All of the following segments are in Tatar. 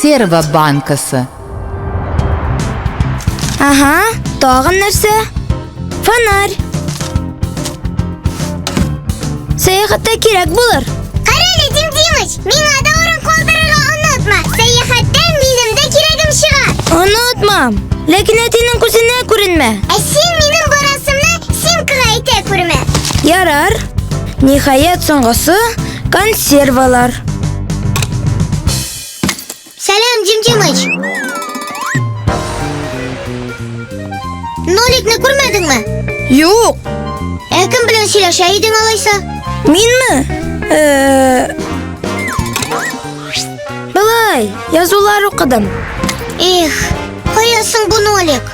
Консерва банкасы. Ага, тагын нәрсә? Фонарь. Сәяхәттә кирәк булыр. Кара әле, Дим Димыч, миңа да урын калдырырга онытма. Сәяхәттә минем дә кирәгем чыгар. Онытмам. Ләкин әтинең күзенә күренмә. Ә син минем барасымны Симкага әйтә күрмә. Ярар. Ниһаять, соңгысы консервалар. Сәлам, Дим Димыч. Ноликны күрмәдеңме? Юк. Ә кем белән сөйләшә идең алайса? Минме? Э, Былай, язулар укыдым. Эх, кая соң бу Нолик?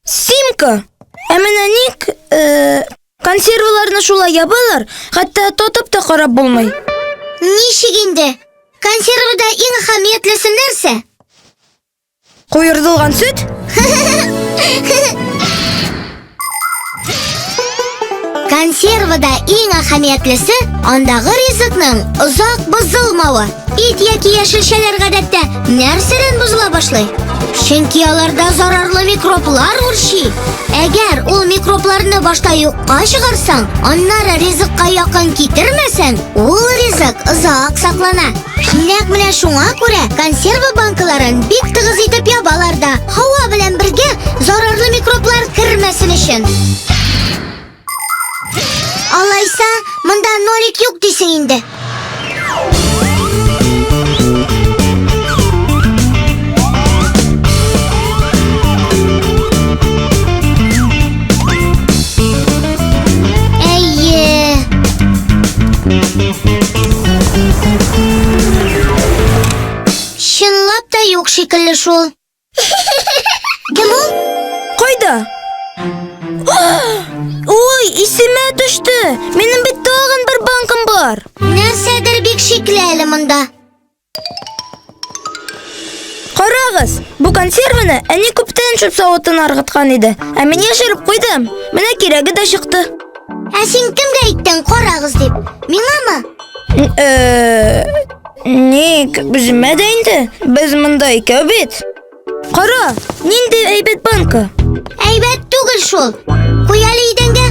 Симка! Ә менә ник э, консерваларны шулай ябалар, хәтта тотып та карап булмый. Ничек инде? Консервада иң әһәмиятлесе нәрсә? Куердылган сөт? Консервада иң әһәмиятлесе андагы ризыкның озак бозылмавы. Ит яки яшелчәләр гадәттә нәрсәдән бозыла башлый? Чөнки аларда зарарлы микроблар үрчи. Әгәр ул микробларны башта юкка чыгарсаң, аннары ризыкка якын китермәсәң, ул ризык озак саклана. Нәкъ менә шуңа күрә консерва банкаларын бик тыгыз итеп ябалар да, һава белән бергә зарарлы микроблар кермәсен өчен. Алайса, монда нолик юк дисең инде. Әйе. Чынлап та юк шикелле шул. Кем ул? Кайда? Ой, исемә төште. Минем бит тагын бер банкам бар. Нәрсәдер бик шикле әле монда. Карагыз, бу консерваны әни күптән чүп савытына ыргыткан иде. Ә мин яшереп куйдым. Менә кирәге дә чыкты. Ә син кемгә әйттең карагыз дип? Миңамы? Э, ник, үземә дә инде. Без монда икәү бит. Кара, нинди әйбәт банка. Әйбәт түгел шул. Куй әле идәнгә.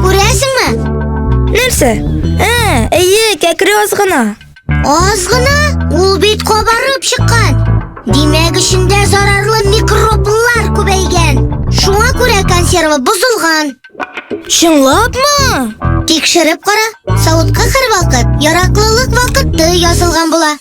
Күрәсеңме? Нәрсә? Ә, әйе, кәкре аз гына. Аз гына, ул бит кабарып чыккан. Димәк, эчендә зарарлы микроблар күбәйгән. Шуңа күрә консерва бозылган. Чынлапмы? Тикшереп кара, савытка һәрвакыт яраклылык вакыты язылган була.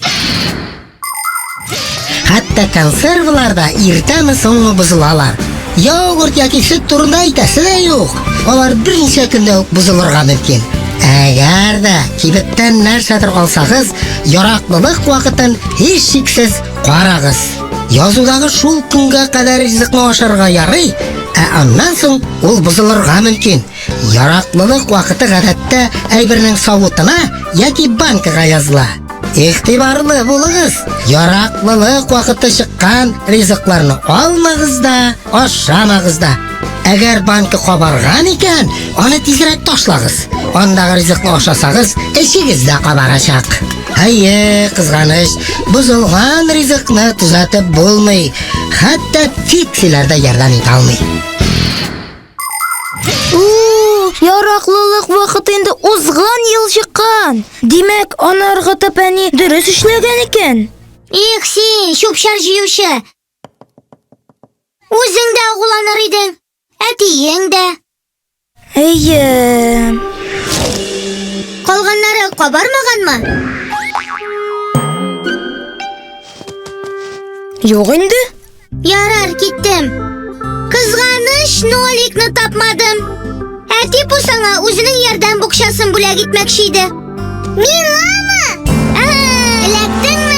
Хәтта консервалар да иртәме соңмы бозылалар. Йогурт яки сөт турында әйтәсе дә юк. Алар берничә көндә үк бозылырга мөмкин. Әгәр дә кибеттән нәрсәдер алсагыз, яраклылык вакытын һичшиксез карагыз. Язудагы шул көнгә кадәр ризыкны ашарга ярый, ә аннан соң ул бозылырга мөмкин. Яраклылык вакыты гадәттә әйбернең савытына яки банкага языла. Игътибарлы булыгыз! Яраклылык вакыты чыккан ризыкларны алмагыз да, ашамагыз да. Әгәр банка кабарган икән, аны тизрәк ташлагыз. Андагы ризыкны ашасагыз, эчегез дә кабарачак. Әйе, кызганыч, бозылган ризыкны төзәтеп булмый. Хәтта фиксиләр дә ярдәм итә алмый. У, яраклылык вакыты инде узган ел чыккан. Димәк, аны ыргытып әни дөрес эшләгән икән. Их син, чүп-чар җыючы. Үзең дә агуланыр идең, әтиең дә. Әйе. Калганнары кабармаганмы? Юк инде. Ярар, киттем. Кызганыч, Ноликны тапмадым. Әти бу саңа үзенең ярдәм букчасын бүләк итмәкче иде. Миңамы? Эләктеңме?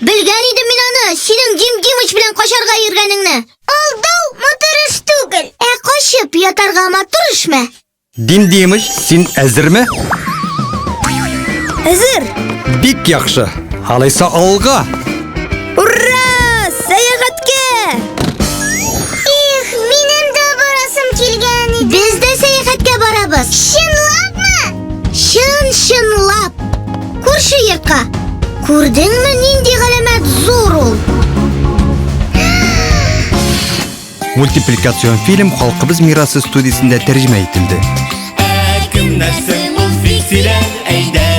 Белгән идем мин аны, синең Дим Димыч белән качарга йөргәнеңне. Алдау матур эш түгел. Ә качып ятарга матур эшме? Дим Димыч, син әзерме? Әзер. Бик яхшы. Алайса алга. Ура! Сәяхәткә! Их, минем дә барасым килгән иде. Без дә сәяхәткә барабыз. барабыз. Чынлапмы? Чын чынлап. Күрше йортка. Күрдеңме, нинди галәмәт зур ул? Мультипликацион фильм Халкыбыз мирасы студиясендә тәрҗемә ителде. Ә кемнәр соң ул фиксиләр? Әйдә.